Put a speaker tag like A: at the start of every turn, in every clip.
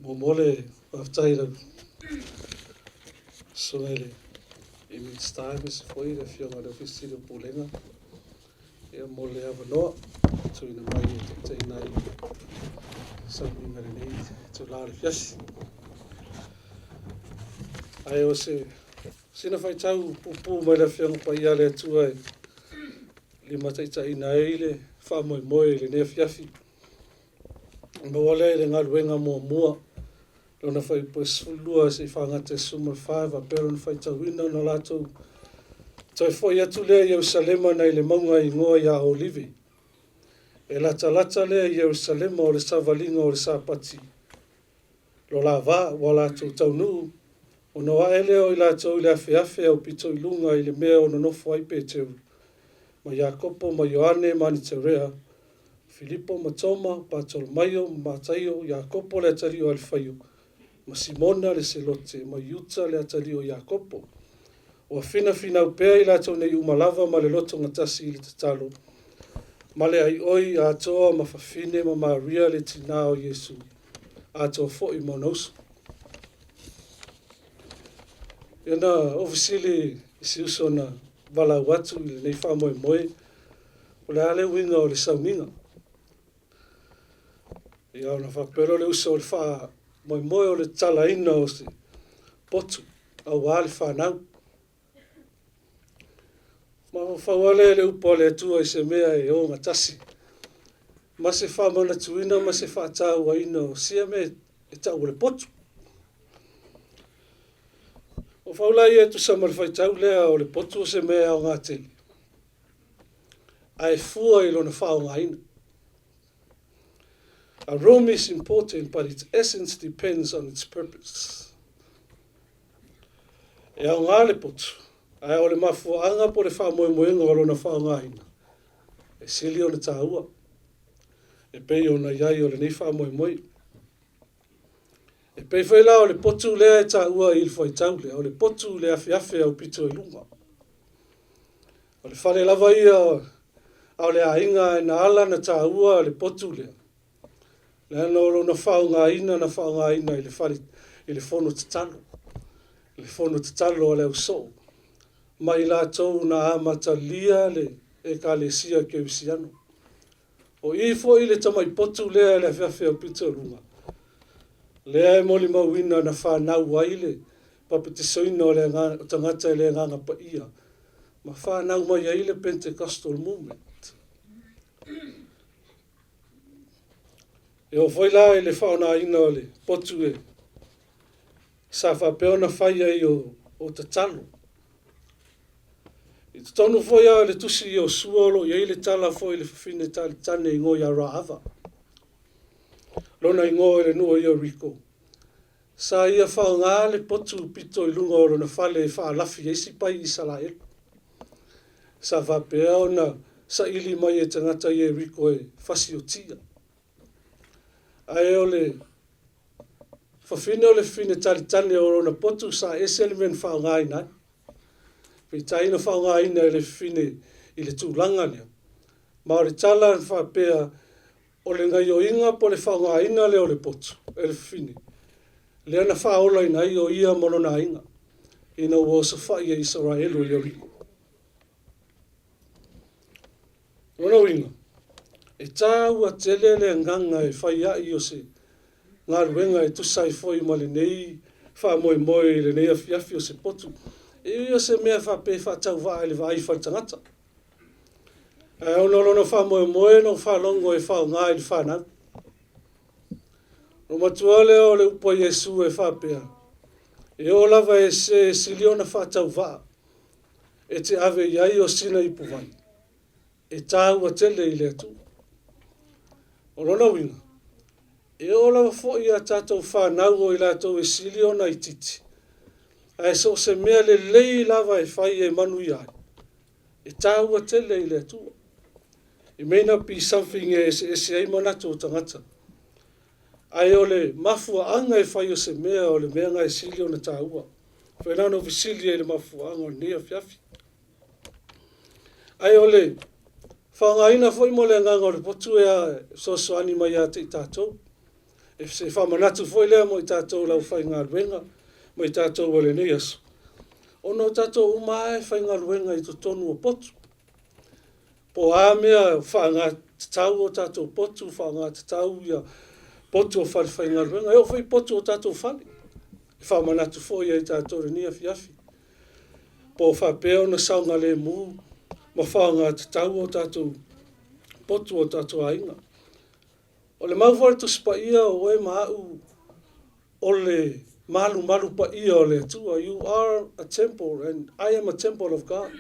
A: Muamua le faafetai i lau Susuga i le Minisita aemaise foi le Afioga i le Ofisa Sili o Pulega mo le avanoa ua tuuina mai e taitaiina ai le sauniga i lenei itula o le afiafi. Ae o se sina faitau puupuu mai le Afioga Paia a le Atua e limataitaiina ai le faamoemoe i lenei afiafi. Maua lea i le galuega muamua, lona fuaiupu e 12 seia fagata i le 14, e faapea lona faitauina, Ona latou toe foi atu lea i Ierusalema nai le mauga e igoa ia Olive. E latalata lea i Ierusalema o le savaliga o le Sapati lo la va ua latou taunuu, ona o ae lea o i latou i le afeafe aupito i luga i le mea o nonofo ai Peteru, ma Iakopo ma Ioane ma Aniterea, Filipo ma Toma, Patolomaio ma Mataio, Iakopo le atalii o Alifaio, ma Simona le Selote, ma Iuta le atalii o Iakopo. Ua finafinau pea i latou nei uma lava ma le lotogatasi i le tatalo, ma le aioi atoa ma fafine ma Maria le tinā o Iesu, atoa foi ma ona uso. Ia na ou fesili i si uso na valaau atu i lenei faamoemoe, o le a le uiga o le sauniga? Ia ona faapea lea o le uso o le faamoemoe o le tatalaina o se potu aua le fanau. Mafaufau lava lea i le upu a le Atua i se mea e ogatasi ma se faamanatuina ma se faatauaina o sia mea e tau o le potu. O fau la ia e tusa ma le faitau lea o le potu o se mea e aoga tele, ae fua i lona faaaogaina. A room is important, but its essence depends on its purpose. E aoga le potu, ae o le mafuaaga po o le faamoemoega o lona faaaogaina, e sili ona taua, e pei ona i ai o lenei faamoemoe. E pei foi la o le potu lea e taua i le faitau lea, o le potu i le afeafe aupito i luga. O le fale lava ia a o le aiga na ala na taua le potu lea, leaga o lona faaaogaina na faaaogaina i le fale i le fono tatalo, le fono tatalo a le ausoo ma i latou na amatalia le Ekalesia Kerisiano. O i foi le tamai potu lea i le afeafe aupito i luga, lea e molimauina na fanau ai le papatisoina o le o tagata i le Agaga Paia ma fanau mai ai le Pentecostal Movement. E oo foi la i le faaaogaina o le potu e sa faapea ona fai ai o tatalo. I totonu foi lava o le tusi i Iosua o lo o i ai le tala foi i le fafine talitane igoa ia Raava. Lona igoa i le nuu o Ieriko. Sa ia faaaoga le potu pito i luga o lona fale e faalafi ai sipai Isaraelu. Sa faapea ona saili mai e tagata Ieriko e fasiotia. Ae o le fafine o le fafine talitane o lona potu sa ese le mea na faaaogaina ai. Peitai na faaaogaina e le fafine i le tulaga lea. Ma o le tala na faapea o le gaioiga po o le faaaogaina lea o le potu e le fafine, lea na faaolaina ai o ia ma lona aiga ina ua osofai e Isaraelu i Ieriko. O lona uiga, e taua tele le agaga e fai ai o se galuega e tusa ai foi ma lenei faamoemoe i lenei afiafi o se potu. E ui o se mea faapea e faatauvaa i le vaai faletagata, ae ona o lona faamoemoe na ou faalogo e faaaoga i le fanau. Ona matua lea o le upu a Iesu e faapea, e oo lava e se sili ona faatauvaa e te ave i ai o sina ipuvai, e taua tele i le Atua. O lona uiga, e oo lava foi i a tatou fanau o i latou e sili ona itiiti, ae so o se mea lelei lava e fai e manuia ai, e taua tele i le Atua. It may not be something e eseese ai manatu o tagata, ae o le mafuaaga e fai o se mea o le mea na e sili ona taua. Faapena ona ou fesili ai i le mafuaaga o lenei afiafi. Ae o le faaaogaina foi mo le agaga o le potu e fesoasoani mai ia te i tatou. E se faamanatu foi lea mo i tatou le aufaigaluega ma i tatou o lenei aso, ona o tatou uma lava e faigaluega i totonu o potu. Po o a mea faaaogatatau o tatou potu, faaaogatatau ia potu o falefaigaluega, e oo foi i potu o tatou fale. E faamanatu foi ia i tatou i lenei afiafi, po o faapea ona saogalemu ma faaaogatatau o tatou potu o tatou aiga. O le mau foi a le Tusi Paia o oe ma au o le malumalu paia o le Atua. You are a temple and I am a temple of God.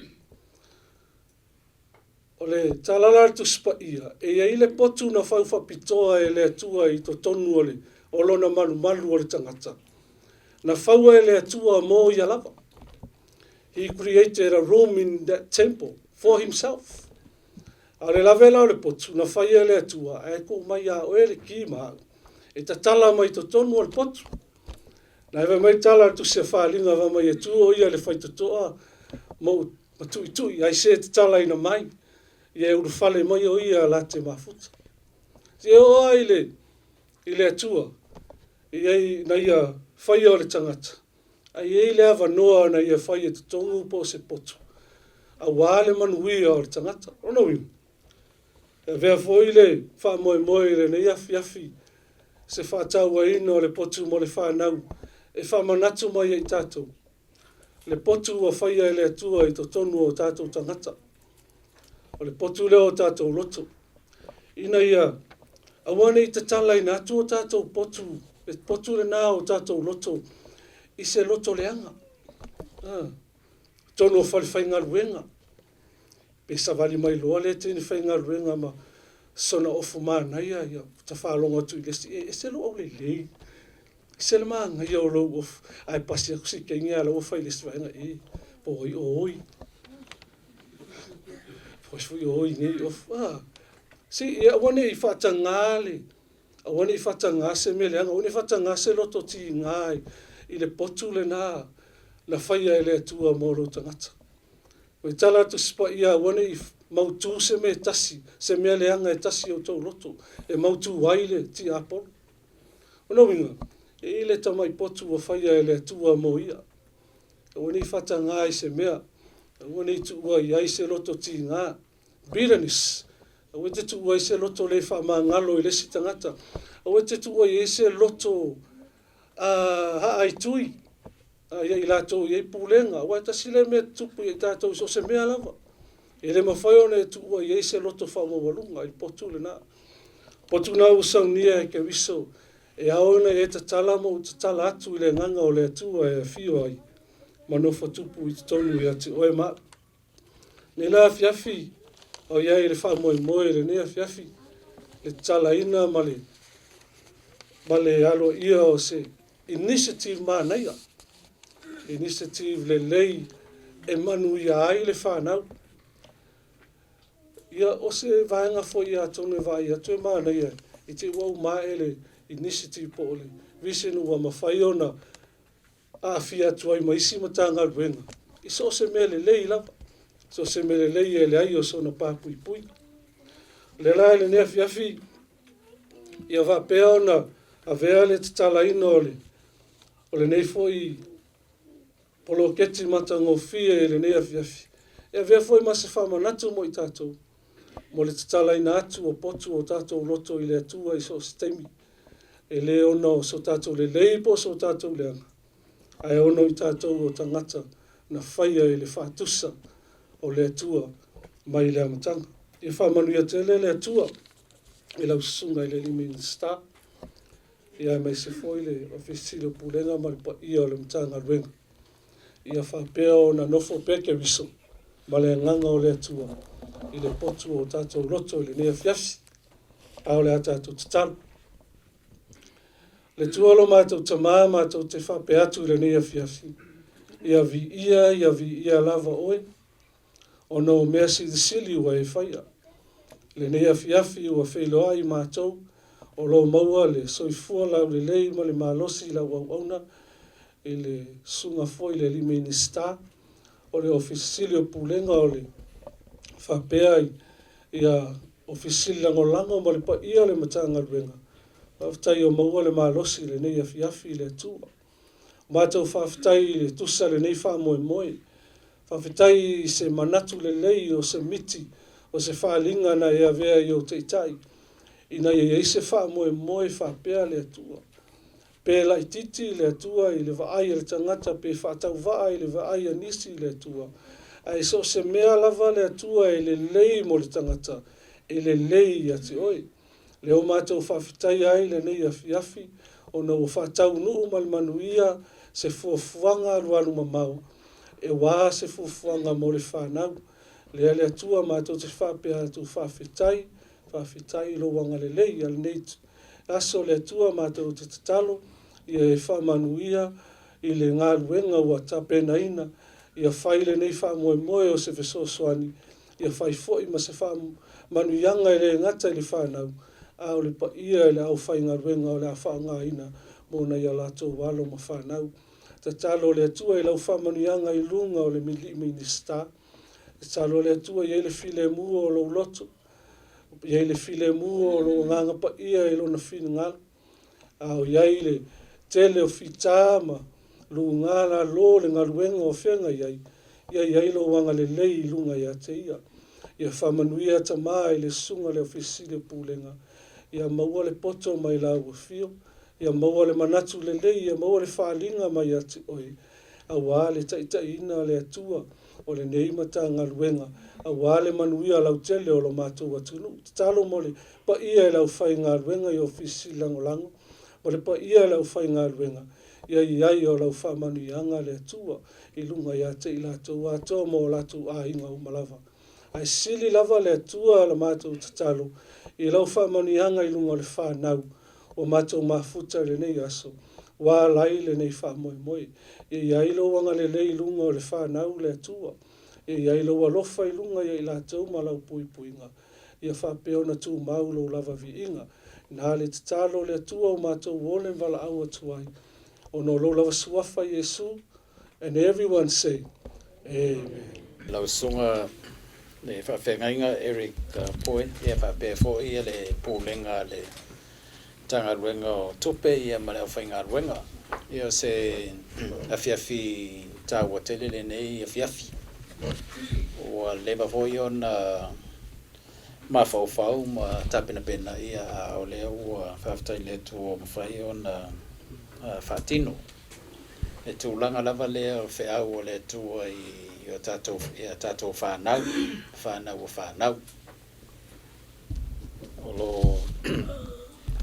A: O le tala la a le Tusi Paia, e i ai le potu na fau faapitoa e le Atua i totonu o le o lona malumalu o le tagata. Na faua e le Atua mo ia lava. He created a room in that temple for himself. A o le lave la o le potu, na faia e le Atua, ae tuu mai ia oe le ki ma au, e tatala mai totonu o le potu. Na fai mai le tala a le Tusi a Faaaliga fai mai e tu o ia i le faitotoa ma ma tuitui ai se tatalaina mai, ia e ulufale mai o ia la te mafuta. Se oo lava i le, i le Atua, e i ai na ia faia o le tagata, ae i ai le avanoa na ia fai e totogu po o se potu, aua le manuia o le tagata. O lona uiga, e avea foi le faamoemoe i lenei afiafi se faatauaina o le potu mo le fanau e faamanatu mai ia i tatou le potu ua faia e le Atua i totonu o tatou tagata. O le potu lea o tatou loto, ina ia aua ne i tatalaina atu o tatou potu, le potu lena o tatou loto i se loto leaga. Ah, totonu o falefaigaluega, pe savali mai loa le teine faigaluega ma sona ofu manaia, ia ta faalogo atu i le isi, e ese lou aulelei, ese le manaia o lou ofu, ae pasi atu si teine a la ua fai i le isi vaega, e, po o ai o oi. Po ai foi o oi nei ofu. Ah, si, ia aua ne i faatagā le, aua ne i faatagā se mea leaga, aua ne i faatagā se loto tigā i le potu lena na faia e le Atua mo lou tagata. Ua tala atu Tusi Paia aua ne i mautū se mea e tasi, se mea leaga e tasi i outou loto, e mautū ai le tiapolo. O lona uiga, e i ai le tamai potu ua faia e le Atua mo ia. Aua ne i faatagā i se mea, aua ne i tuua i ai se loto tigā, bitterness, aua e te tuua ai se loto le faamagalo i le isi tagata, aua e te tuua i ai se loto haaitui ia i latou i ai pulega, aua e tasi lea mea e tutupu ia i tatou i so o se mea lava. E le mafai ona e tuua i ai se loto faamaualuga i le potu lena. Potu lena ua saunia e Keriso, e ao ona e tatala ma ou tatala atu i le agaga o le Atua e afio ai ma nofo tupu i totonu ia te oe ma au. Nei la afiafi, o i ai i le faamoemoe i lenei afiafi, le tatalaina ma le, ma le aloaia o se initiative manaia, initiative lelei e manuia ai le fanau. Ia, o se vaega foi atonu e vaai atu e manaia i te i ua uma ae le initiative po o le vision ua mafai ona aafia atu ai ma isi Matagaluega i so o se mea lelei lava, so o se mea lelei e leai o sona papuipui. O lea la i lenei afiafi, ia faapea ona avea le tatalaina o le, o lenei foi poloketi matagofie i lenei afiafi, e avea foi ma se faamanatu mo i tatou, mo le tatalaina atu o potu o tatou loto i le Atua i so o se taimi. E le ona o so tatou lelei po o so tatou leaga, ae ona o i tatou o tagata na faia i le faatusa o le Atua mai le amataga. Ia faamanuia tele le Atua i lau susuga i le alii Minisita, ia aemaise foi le Ofisa Sili o Pulega ma le paia o le Matagaluega. Ia faapea ona nofo pea Keriso ma le agaga o le Atua i le potu o tatou loto i lenei afiafi. A o le a tatou tatalo. Le Atua lo matou Tamā, matou te faapea atu i lenei afiafi, ia viia, ia viia lava oe, ona o mea silisili ua e faia. Lenei afiafi ua feiloai matou, o lo o maua le soifua laulelei ma le malosi i lau auauna i le susuga foi i le alii Minisita o le Ofisa Sili o Pulega o le faapea ia Ofisa Sili Lagolago ma le paia o le Matagaluega. Faafetai ua maua le malosi i lenei afiafi le Atua. Matou faafetai i le tusa lenei faamoemoe. Faafetai i se manatu lelei o se miti o se faaaliga na e avea i ou taitai ina ia i ai se faamoemoe faapea le Atua. Pe laitiiti le Atua i le vaai a le tagata pe faatauvaa i le vaai a nisi le Atua, ae so o se mea lava le Atua e lelei mo le tagata, e lelei ia te oe. Lea ua matou faafetaia ai lenei afiafi ona ua faataunuu ma le manuia se fuafuaga alualu mamao aua se fuafuaga mo le fanau. Lea le Atua matou te faapea atu faafetai, faafetai i lou agalelei a lenei aso le Atua matou te tatalo ia e faamanuia i le galuega ua tapenaina ia fai lenei faamoemoe o se fesoasoani ia fai foi ma se faamanuiaga e le gata i le fanau, a o le paia i le aufaigaluega o le a faaaogaina mo nai a latou alo ma fanau. Tatalo le Atua i lau faamanuiaga i luga o le Alii Minisita. Tatalo le Atua i ai le filemu o lou loto, i ai le filemu o lou agaga paia i lona finagalo. A o i ai le tele o fita ma luga lalo o le galuega o feagai ai, ia i ai lou agalelei i luga ia te ia. Ia faamanuia Tama i le susuga i le Ofisa Sili o Pulega, ia maua le poto mai lau afio, ia maua le manatu lelei, ia maua le faaaliga mai ia te oe, aua le taitaiina o le Atua o lenei Matagaluega, aua le manuia lautele o lo matou atunuu. Tatalo mo le paia i le aufaigaluega i Ofisa Sili Lagolago, ma le paia i le aufaigaluega, ia i ai o lau faamanuiaga le Atua i luga ia te i latou atoa ma o latou aiga uma lava. Ae sili lava le Atua la matou tatalo i lau faamanuiaga i luga o le fanau ua matou mafuta i lenei aso, ua ala ai lenei faamoemoe. Ia i ai lou agalelei i luga o le fanau le Atua. Ia i ai lou alofa i luga ia i latou ma lau puipuiga. Ia faapea ona tumau lou lava viiga. Na le tatalo le Atua o matou ole ma valaau atu ai, ona o lou lava suafa Iesu, and everyone say, Amen.
B: Lau Susuga le Faafeagaiga Eric Poe, ia faapea foi le Pulega a le Matagaluega o Tupe ia ma le aufaigaluega. Ia o se afiafi taua tele lenei afiafi. Ua leva foi ona mafaufau ma tapenapena ia a o lea ua faafetai i le Atua ua mafai ona faatino. Le tulaga lava lea o feau a le Atua i a tatou, i a tatou fanau, fanau a fanau. O lo o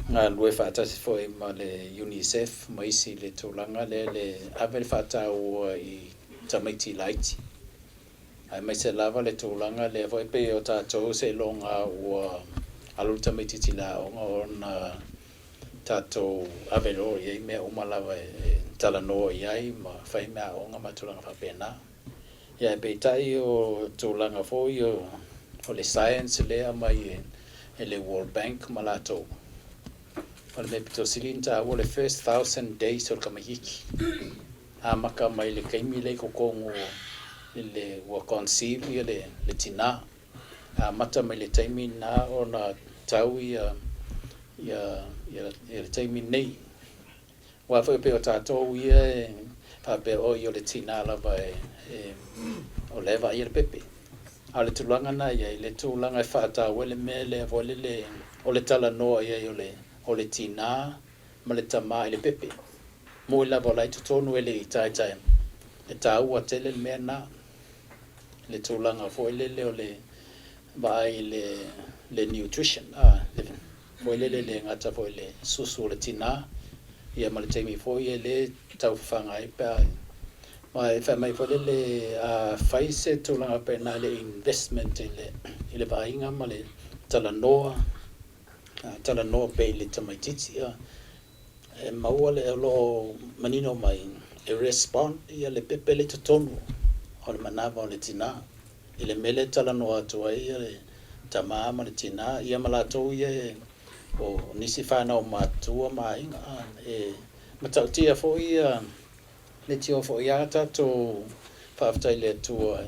B: galulue faatasi foi ma le UNICEF ma isi i le tulaga lea le ave le faataua i tamaiti laiti, aemaise lava le tulaga lea foi pei o tatou seiloga ua alu le tamaitiiti i le aoga ona tatou ave loa i ai mea uma lava e talanoa i ai ma fai meaaoga ma tulaga faapena. Ia ae peitai o tulaga foi o le science lea e aumai e le World Bank ma latou, o le mea pito sili ona taua le first 1000 days o le tamaitiiti, amata mai le taimi lea i totonu i le ua conceive ia le tina, amata mai le taimi lena ona tau ia le taimi lenei. Aua foi pei o tatou ia e faapea oi o le tina lava e o la e vaaia le pepe. A o le tulaga lena e i ai, le tulaga e faataua ai le mea lea foi lele o le talanoa i ai o le o le tina ma le tama i le pepe. Moni lava o la e i totonu e le i taetae, e taua tele le mea lena. Le tulaga foi lele o le vaai i le le nutrition a, le foi lele e le gata foi i le susu o le tina, ia ma le taimi foi e le tau fafaga ai pe a ma e fai mai foi lele a fai se tulaga faapena i le investment i le i le vaaiga ma le talanoa, talanoa pea i le tamaitiiti a e maua le o lo o manino mai e respond ia le pepe lea i totonu o le manava o le tina i le mea lea e talanoa atu ai le tama ma le tina ia ma latou ia e o nisi fanau matutua ma aiga e matautia foi ia le tio foi a tatou faafetai i le Atua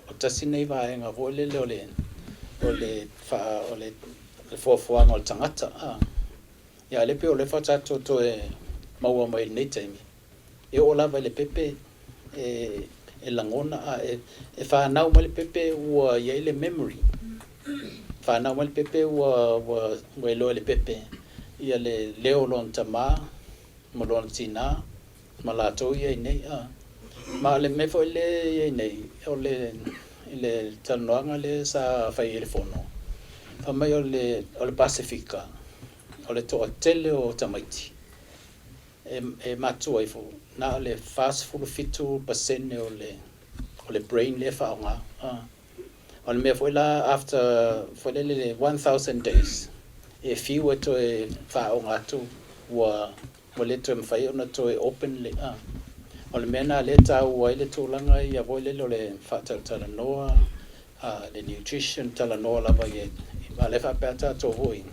B: o tasi nei vaega foi lele o le o le faa o le fuafuaga o le tagata. Ia, a o lea pei o lea faatoa tatou toe maua mai i lenei taimi, e oo lava i le pepe e lagona, a e fanau mai le pepe ua i ai le memory. Fanau mai le pepe ua ua iloa e le pepe ia le leo o lona tama ma lona tinā ma latou ia i inei. Ma o le mea foi lea e i ai nei, o le i le talanoaga lea sa fai ai i le fono, fai mai o le o le Pasefika, o le toatele o tamaiti e matua ifo na o le 47% o le brain lea e faaaoga. O le mea foi la after foi lele le 1000 days e fiu e toe faaoga atu ua le toe mafai ona toe open le. O le mea lena lea e taua ai le tulaga ia foi lele o le faatalatalanoa, le nutrition, talanoa lava i a o lea e faapea tatou foi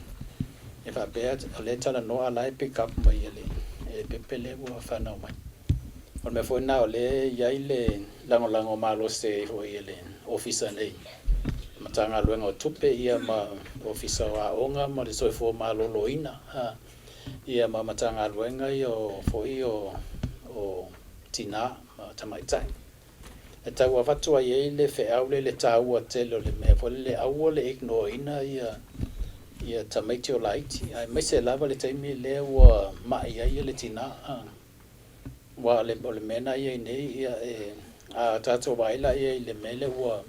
B: e faapea o lea e talanoa a o la e pick up mai e le pepe lea ua fanau mai. O le mea foi lena o lea e i ai le lagolago malosi foi e le Ofisa nei, Matagaluega o Tupe ia ma Ofisa o Aoga ma le Soifua Maloloina ia ma Matagaluega ia o foi o Tina ma Tamaitai. E tau avatu ai ai le feau lea i le taua tele o le mea foi lele aua le ignore ina ia tamaiti o laiti aemaise lava le taimi lea ua mai ai le tina. Aua o le mea lena e i ai nei, ia e, a tatou vaai la i ai i le mea lea ua,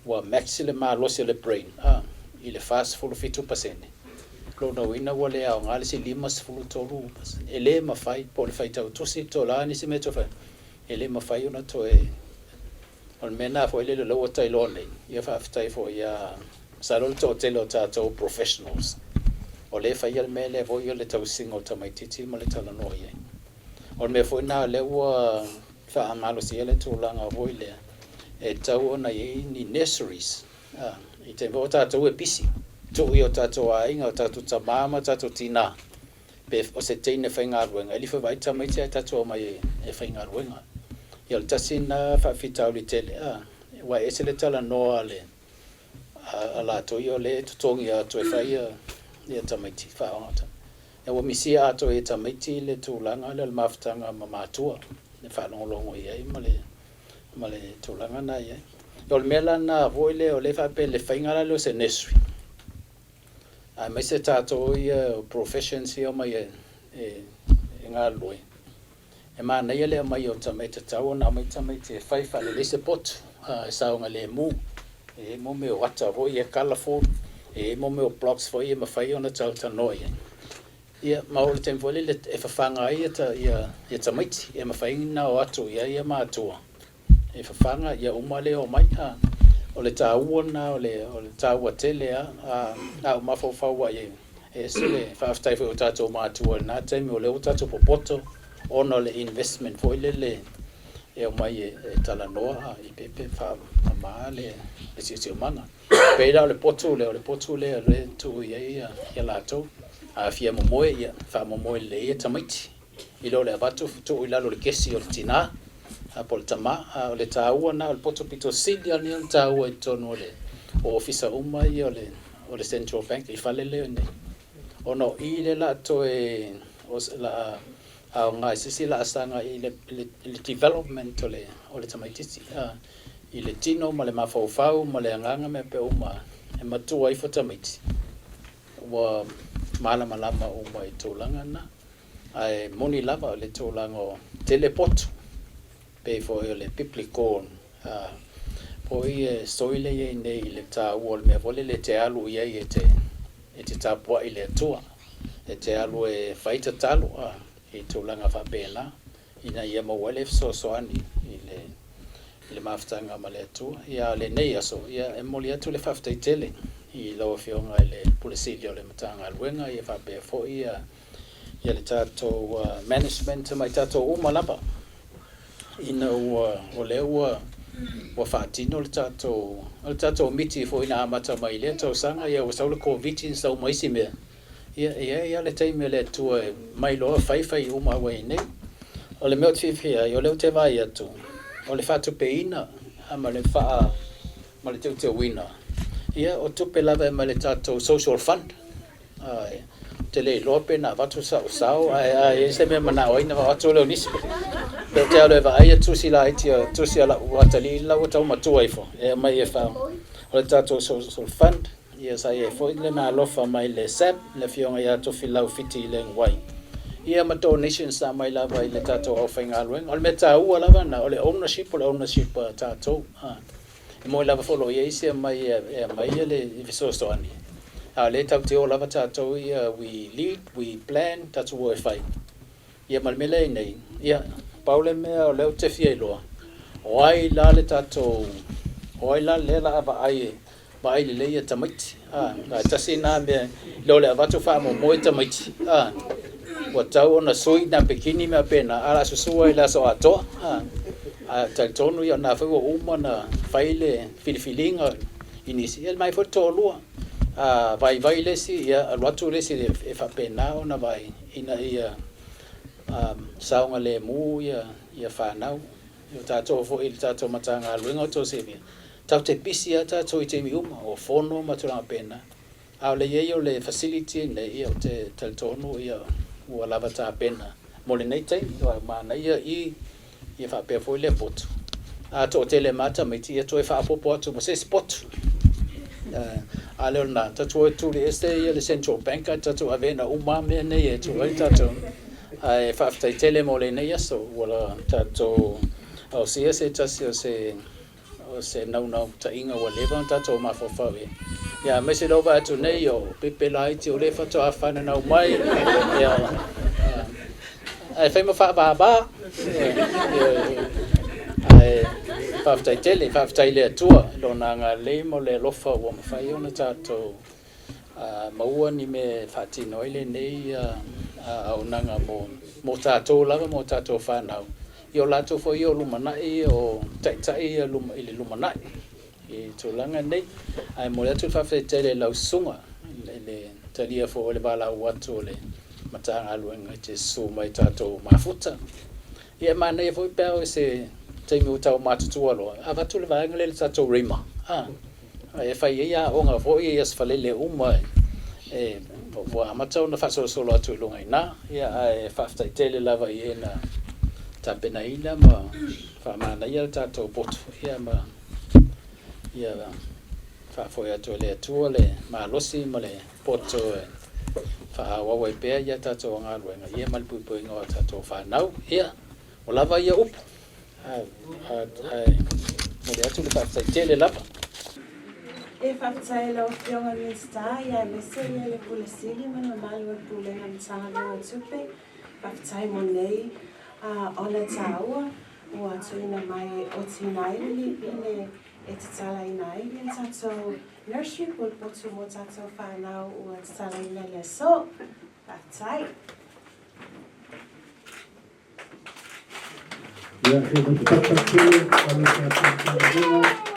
B: ua max le malosi o le brain, a, i le 47%, lona uiga ua le aoga le isi 53%. E le mafai, po o le faitau tusi, po o le a nisi mea e toe fai, e le mafai ona toe. O le mea lena foi lele o lea ua tailoa nei, ia faafetai foi ia, masalo le toatele o tatou professionals o lea e faia le mea lea foi o le tausiga o tamaitiiti ma le talanoa i ai. O le mea foi lena o lea ua faamalosia le tulaga foi lea e tatau ona i ai ni nurseries i taimi foi o tatou e pisi, tuu i o tatou aiga, o tatou tama ma o tatou tina, pe o se teine faigaluega, e lifo e vaai tamaiti ae tatou omai e faigaluega. Ia o le tasi lena faafitauli tele, aua e ese le talanoa a le a latou ia o lea e totogi atu e fai ia tamaiti faaoga. Ia ua misia atoa e tamaiti le tulaga lea o le mafutaga ma matua e faalogologo i ai ma le ma le tulaga lena e i ai. O le mea la lena foi lea o lea e faapea le faiga la lea o se nursery, aemaise tatou ia o professions ia omai e galulue, e manaia le aumai o tamaiti, e tatau ona aumai tamaiti e fai faalelei se potu e saogalemu. E i ai mo mea o ata foi ia colourful, e i ai mo mea o blocks foi e mafai ona talatalanoa i ai. Ia, ma oo i le taimi foi lele e fafaga ai ia tamaiti, e mafai ona o atu i ai matua e fafaga, ia uma le omai. O le taua lena, o le taua tele lava. A ou mafaufau lava i ai, e ese le faafetai foi i o tatou matua i lena taimi, o lea ua tatou popoto ona o le investment foi lele e omai e talanoa i pepe faamama le siosiomaga. E pei la o le potu lea, o le potu lea o lea e tuu i ai ia latou. A fia momoe, ia faamomoe lelei ia tamaiti. I lo le avatu tuu i lalo o le kesi o le tinā po o le tamā. A o le taua lena o le poto pito sili lava ona taua i totonu o le ofisa uma ia o le Central Bank i fale lea nei. Ona o i lea o le a toe o le a aoga i se isi laasaga i le development o le tamaitiiti i le tino ma le mafaufau ma le agaga ma mea uma e matua ifo tamaiti ua malamalama uma i tulaga na. Ae moni lava le tulaga o tele potu, pei foi o le biblical foi e story lea e i ai nei i le taua o le mea foi lele e te alu i ai e te tapuai i le Atua, e te alu e fai tatalo i tulaga faapena ina ia maua ai le fesoasoani i le mafutaga ma le Atua. Ia a o lenei aso, ia e momoli atu le faafetai tele i lau Afioga i le Pule Sili o le Matagaluega ia faapea foi ia le tatou management ma i tatou uma lava ina ua o lea ua ua faatino le tatou o le tatou miti foi na amata mai i lea tausaga, ia ua sau le Koviti na sau ma isi mea, ia e i ai lava le taimi o le Atua e mai loa fai fai uma ua i ai nei. O le mea ou te fiafia ai, o lea ou te vaai atu o le faatupeina ma le faa ma le teuteuina, ia o tupe lava e aumai le tatou social fund. te le iloa pe na avatu sa'u sao ae a i ai se mea e mana'o ai ona avatu lea o nisi. Pe ou te alu e vaai tusi laiti a tusi a la'u atalii la ua tau matua ifo e aumai e fa o le tatou social fund ia sa i ai foi lena alofa mai le SAB le afioga ia Tofilau Fiti Leguai ia ma donations na aumai lava i le tatou aufaigaluega. O le mea taua lava lena o le ownership o le ownership a tatou. E moni lava foi o lo o i ai isi e aumai e aumai le fesoasoani, a o lea tatou te o lava tatou ia, we lead, we plan, tatou o e fai. Ia ma le mea lea e i ai nei, ia, pau le mea o lea ou te fia iloa, o ai la le tatou, o ai la lea o le a vaai e vaai lelei ia tamaiti, a, ae tasi lena mea, i lo le avatu faamoemoe tamaiti, a, ua tatau ona sui napekini ma mea faapena, ae o le a susu ai i le aso atoa, a, ae talitonu o lena foi ua uma ona fai le filifiliga i nisi, ia mai foi le toalua, a vaivai le isi, ia alu atu le isi e faapena ona vaai ina ia saogalemu ia fanau. O tatou foi i le tatou Matagaluega o Toselia, tatou te pisi lava tatou i taimi uma, o fono ma tulaga faapena. A o le i ai o le facility lenei, ia ou te talitonu ia ua lava tapena mo lenei taimi. Ua manaia i ia faapea foi lea potu. A toatele ma tamaiti, ia toe faaopoopo atu ma se isi potu. A le o lena, tatou o e tuli ese ia le Central Bank ae tatou aveina uma lava mea nei e tuu ai tatou. Ae faafetai tele mo lenei aso ua tatou ausia se tasi o se o se naunautaiga ua leva ona tatou mafaufau i ai. Ia aemaise lea ua vaai atu nei o pepe laiti o lea faatoa fananau mai, ia, ae fai ma faavava. Ae faafetai tele, faafetai i le Atua i Lona agalelei ma le alofa ua mafai ona tatou maua ni mea e faatino ai lenei auaunaga mo tatou lava ma o tatou fanau, ia o latou foi ia o lumanai, o taitai ia i le lumanai i tulaga nei. Ae momoli atu le faafetai tele i lau susuga i le talia foi o le valaau atu o le Matagaluega e te susu mai i tatou mafuta. Ia e manaia foi pe a oo i se taimi ua tau matutua loa, avatu le vaega lea i le tatou REMA, a, e fai ai aoga foi i aso Faraile uma e, ua amata ona faasolosolo atu i luga i ina. Ia, ae faafetai tele lava i e na tapenaina ma faamanaia le tatou potu, ia ma ia faafoe atu e le Atua le malosi ma le poto e faaauau ai pea ia tatou galuega ia ma le puipuiga o a tatou fanau. Ia, ua lava ia upu, ae momoli atu le faafetai tele lava.
C: E faafetai i lau Afioga i le Minisita aemaise le Pule Sili ma le mamalu o le Pulega Matagaluega o Tupe. Faafetai mo nei ona taua ua tuuina mai e otiina ai le lipine e tatalaina ai le tatou nursery po o le potu mo tatou fanau ua tatalaina i le aso. Faafetai.
D: Ia, e matapapa tele a le tatou Matagaluega.